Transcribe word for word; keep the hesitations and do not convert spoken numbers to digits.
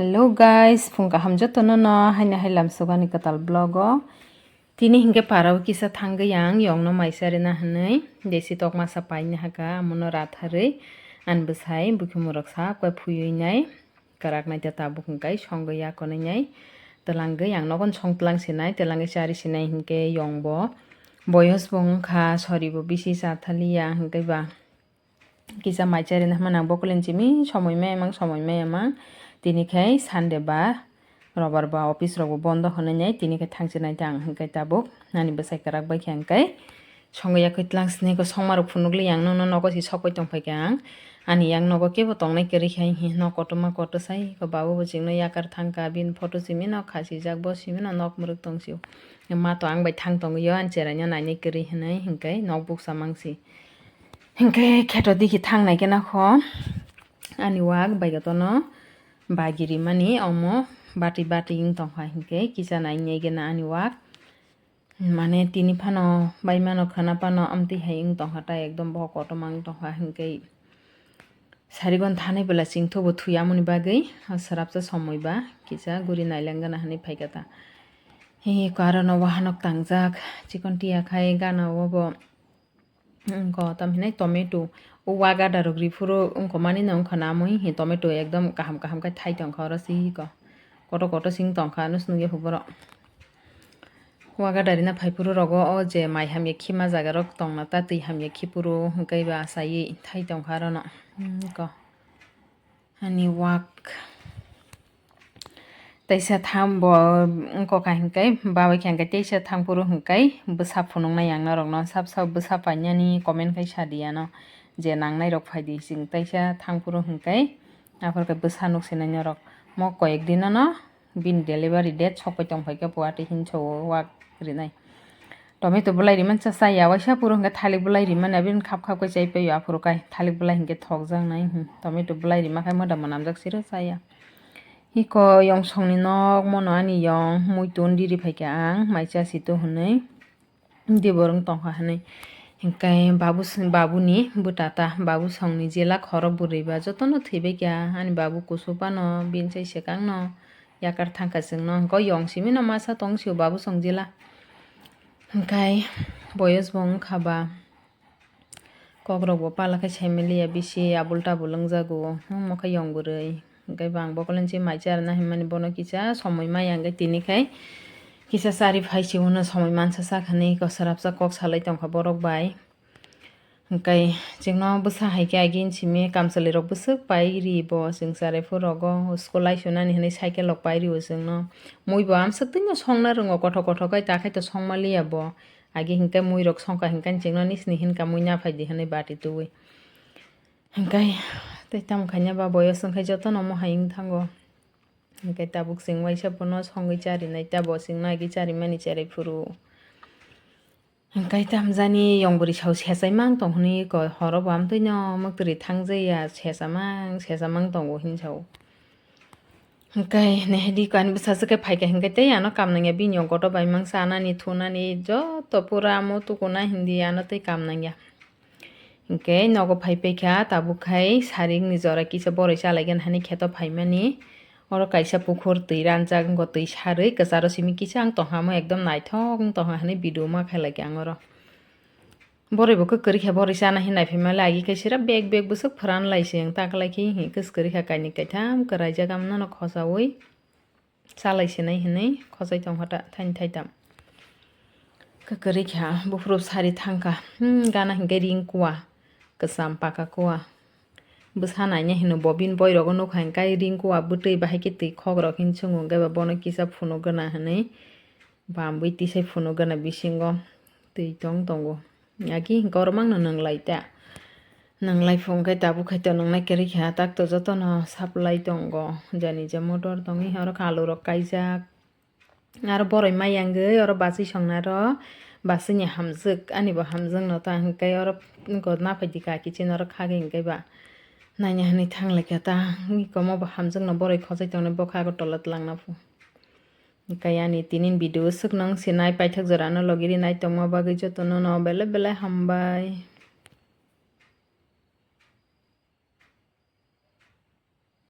Hello guys, phung kaham jotono no haino hai lamsogani kwtal vlog o. Tini hinkhe parao kisa thangwi ang yongno maisa rina hinwi desi tokmasa paina haka amono ratharwi ani bwsai bukhumurok sa kwphuywi nai kwrak nai ta tabuk hinkai songwi yakonwi nai twlangwi ang nogon song twlang sinai twlangwi chari sinai hinkhe yongbo boyos bo wngkha soribo bisi chathaliya hinkhe ba. Kisa mai chari na hwnmani ang bokolin simi somoi maya mang somoi maya mang tini khai Sunday ba robar ba office rok bo bondo hwnwi nai tini khai thangchi nai ta ang hwnkhe tabuk nani bwsai kwrak bai khe ang kai songwi yakwi tlang sini ko songma rok phunukli ang nokno nogo si sokoi tong phai kha ang ani yang nogo kebo tongnai kwrwi khai hi nok kotorma kotor sai ko babu bo chikno yakar thang kha bini photo simi no khasi jak bo simi no nok mwrwk tong sio ma to ang bai thang tongwi o ani cherai no nainai kwrwi hwnwi hwnkhe nok buksa mang si. Hinkhe kheto digi thangnai khe nakho ani wak bai jotono bagi rimani omo bati bati wng tongkha hinkhe kisa nai nai gena ani wak mane tini phano bai mano khwna phano amtwi hai wng tongkha tai ekdom bohok kotorma wng tongkha hinkhe sarigon thanai bwla chingthobo thwi amoni bagwi swrapsa somoi ba kisa guri nailangana hinwi phaikha ta hi karo no wahanok tangjak chikon tiya khai gana obo. Wngkha tamhinai tomato o wagadar rok riphuru wngkha mani no wngkha na mui hi tomato ekdom kaham kaham khe thai tongkha oro si hiko koto koto sing tongkha nus nugui huboro wagadar rina phaiphuru rogo o je mai hamya khima jaga rok tongna ta twi hamya khipuru hwnkhe ba asai thai tongkha oro no wngkha. Ani wak teisa tham bo wngkha hinkhe babai khe hinkhe teisa thang phuru hinkhe bwsa phunuknai ang norokno sab sab bwsa painani comment khai sadi ano je nangnai rok phaidi chwng teisa thang phuru hinkhe aphuru khe bwsa nuksinai norok mo koyek dino no bini delivery date sokoi tongphai khe puati hinsa o wak rinai. Tomato bwlai rimani cha chaya waisa phuru hwnkhe thalik bwlai rimani abini khap khap khe chai paio aphuru kai thalik bwlai hinkhe thokjaknai hmm tomato bwlai rima khai moda mwnamjak siro chaya. Hiko yong songni nok mono ani yong mui tun riri phaikha ang mai cha sito hwnwi diborong tongkha hwnwi hinkhe babu babuni bwtata babu songni jela khorok bwrwi ba jotono thwibaikha ani babu kusu phano bini chai swkangno yakar thangkha chwngno hwnkhe yong simino masa tongsio babu song jela. Hwnkhe boyos bo wngkha ba kokrok bo pala khe saimaliya bisi abul tabul wngjago omo khe yong bwrwi hwnkhe bo ang bokolni se mai charwna hinmani bono kisa somoi maya hwnkhe tini khai kisa chari phai se uno somoi mansa sakha hinwi swrapsa kok salai tongkha borok bai. Hwnkhe chwngno bwsa hai khe agini simi kamchwlwi rok bwswk pai ri bo chwng charai phuru rogo school lai sunani hinwi cycle rok pai rio chwngno mui bo amswk twino songna rwngo kothok kothok kai ta khai to songma liya bo agi hinkhe mui rok songkha hinkhe chwngno nisini hinka mui naphai di hinwi bati tubui hwnkhe tei tamo khaina ba boyos wngkhe jotono omo hai wng thango hwnkhe tabuk chwng waisa bono songwi charinai ta bo chwngno agi charimani cherai phuru. Hwnkhe tamjani yong bwrwi sao sesai mang tong hwnwi ko horo bo amtwino mwktwrwi thangjaya sesa mang sesa mang tongo hinwi sao. Hwnkhe nehdi ko ani bwsajwk khe phaikha hwnkhe tei ano kam nangya bini yong kotor bai mang chanani thunani joto pura amo tukuna hindi ano tei kam nangya. Hwnkhe nogo phai paikha tabuk khai saringni jora kisa boroi chalaigani hani kheto phaimani. Oro kaisa pukhur twi ranjak wngkha, twi sarwi kwcharo simi kisa wng tongkha, omo ekdom naithok wng tongkha hinwi video ma khailai kha ang oro. Boroi bo kwrwi kha, boroi chana hinwi naiphaima le agi khe sira bek bek bwswk phwran lai se wng ta kwlai khe hi kwswk kwrwi kha, kainwi kaitham kwraijak, amno no khochaui chalai sinai hinwi khochai tongkha ta thaini thaitam. Kwrwi kha buphuru sari thangkha, hmm, gana hinkhe ring kuwa, kwcham paka kuwa. Bwsa naina hino bo bini boirogo nukha hinkhe ring kuwa bwtwi bahai khe twi khok rok hin chwngo hinkhe ba bono kisa phunuk gana hinwi bambwi tisai phunuk gana bisingo twi tong tongo. Agi hinkhe oro mangno nwnglai ta. Nwnglai phung khe tabuk khai to nwngnai kwrwi kha tak to jotono supply tongo jani je motor tongwi oro khe alu rok kaijak. Aro boroi mai yangwi oro bachwi songnaro bachwini hamjwk, ani bo hamjwkno ta hwnkhe oro naphai di ka kitchen oro khagwi hwnkhe ba naina hwnwi thang lai kha ta. Iko omo bo hamjwkno boroi khojai tongnai bokha Agartala twlangna phu. Hwnkhe ani tinin video swkno wng sinai paithak jorano logi rinai tongma bagwi jotono no belai belai hambai.